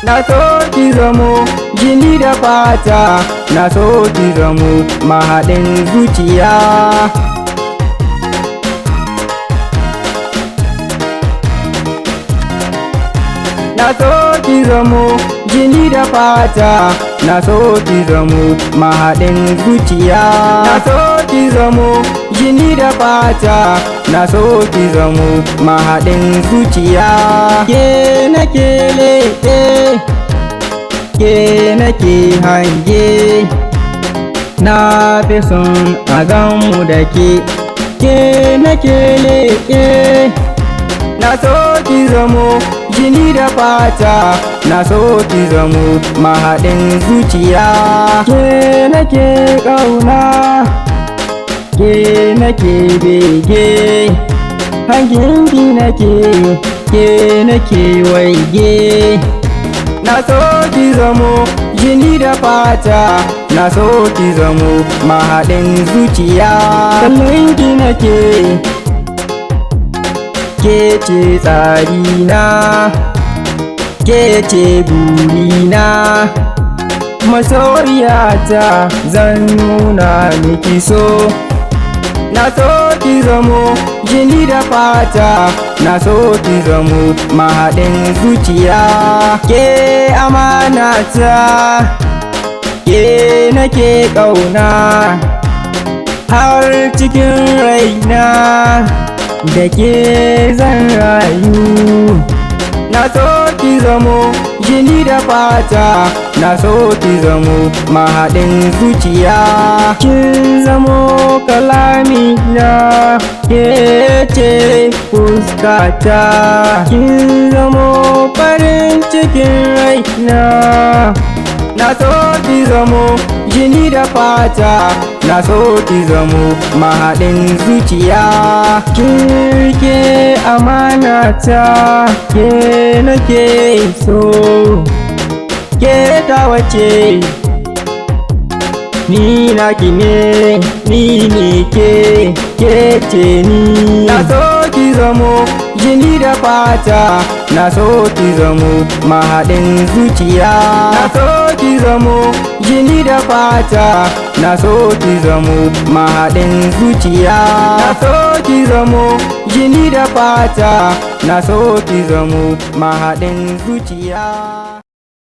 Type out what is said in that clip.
Na so ki zamo jini da fata, na so ki zamo mahaɗin zuciya. Na so ki zamo jini da fata, na so ki zamo mahaɗin zuciya. Na so ki zamo jini da fata, na so ki zamo mahaɗin zuciya. Ke nake leƙe, ke nake hange, na fi son a ganmu da ke. Ke nake leƙe. Na so ki zamo jini da fata, na so ki zamo mahaɗin zuciya. Ke nake ƙauna, ke nake bege, hanginki nake, ke nake waige. Na so ki zamo jini da fata, na so ki zamo mahaɗin zuciya. Kallonki nake, ke ce tsarina, ke ce burina. Masoyata, zan nuna miki so. Na so ki zamo jini da fata, na so ki zamo mahaɗin zuciya. Ke amanata, ke nake ƙauna, har cikin raina da ke zan rayu. Na so ki zamo jini da fata, na so ki zamo mahaɗin zuciya. Kin zamo kalamina, ke ce fuskata, kin zamo farin cikin raina. Na so ki zamo jini da fata, na so ki zamo mahaɗin zuciya. Kin rike amanata, ke nake so, ke tawa ce, ni naki ne, ni ne ke, ke ce ni. Na so ki zamo jini da fata, na so ki zamo mahaɗin zuciya. Na so ki zamo jini da fata, na so ki zamo mahaɗin zuciya. Na so ki zamo jini da fata, na so ki zamo mahaɗin zuciya.